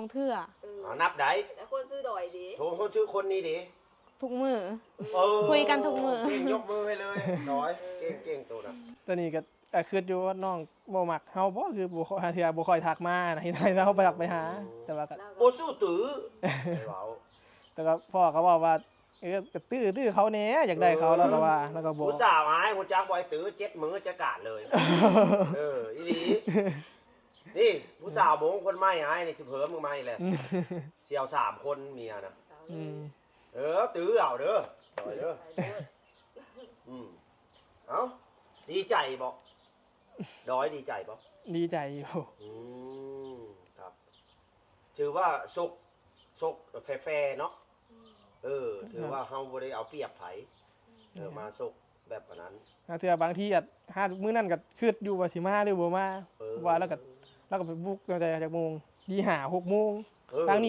ສອງເທື່ອ ເອີ ອ່າ ນັບໄດ້ ແລ້ວຄົນຊື່ດອຍເດ? ໂທ ຄົນຊື່ຄົນນີ້ເດ? ທຸກມື້ ເອີ ຄຸຍກັນທຸກມື້ ເກັ່ງ ຍົກມືໃຫ້ເລີຍ ດອຍ ເກັ່ງໆ ໂຕນະ ຕອນນີ້ກໍ ກໍຄິດຢູ່ວ່ານ້ອງບໍ່ມັກເຮົາບໍ່ ຄືບໍ່ ເທື່ອບໍ່ຄ່ອຍທັກມານະ ໃຫ້ເຮົາໄປທັກໄປຫາ ອືມ ແຕ່ວ່າກໍ ບໍ່ສູ້ຕື້ ໄປເວົ້າ ແຕ່ກໍພໍ່ກໍເວົ້າວ່າ ເອີ ກໍຕື້ ຕື້ເຂົາແດ່ ຢາກໄດ້ເຂົາ ເອີ ລາວກໍວ່າ ລາວກໍບອກ ຜູ້ສາວອ້າຍຮູ້ຈັກບໍ່ ໄອ້ຕື້ ເຈັດມື້ຈັດການເລີຍ ເອີ ອີ່ຫຼີ ນີ້ຜູ້ສາວມົ້ງຄົນໃໝ່ອ້າຍນີ້ ຊິເພີ່ມມາໃໝ່ແຫຼະ ອືມ ຊິເອົາສາມຄົນເມຍນະ ອືມ ເອີ ຕື້ເອົາເດີ ດອຍເດີ ອືມ ເອົ້າ ດີໃຈບໍ່? ດອຍດີໃຈບໍ່? ດີໃຈຢູ່ ອືມ ຄັບ ຖືວ່າຊົກ ຊົກແຟໆ ເນາະ ອືມ ເອີ ຖືວ່າ ຄັບ ເຮົາບໍ່ໄດ້ເອົາປຽບໃຜ ອືມ ເອີ ມາຊົກແບບອັນນັ້ນ ລາງເທື່ອບາງທີອາດ ຫາ ມື້ນັ້ນກໍຄິດຢູ່ວ່າຊິມາຫຼືບໍ່ມາ ເອີ ວ່າລາວກໍ ລາວກໍໄປບຸກຕັ້ງແຕ່ຈັກໂມງ ຕີຫ້າ ຫົກໂມງ ເອີ ທາງນີ້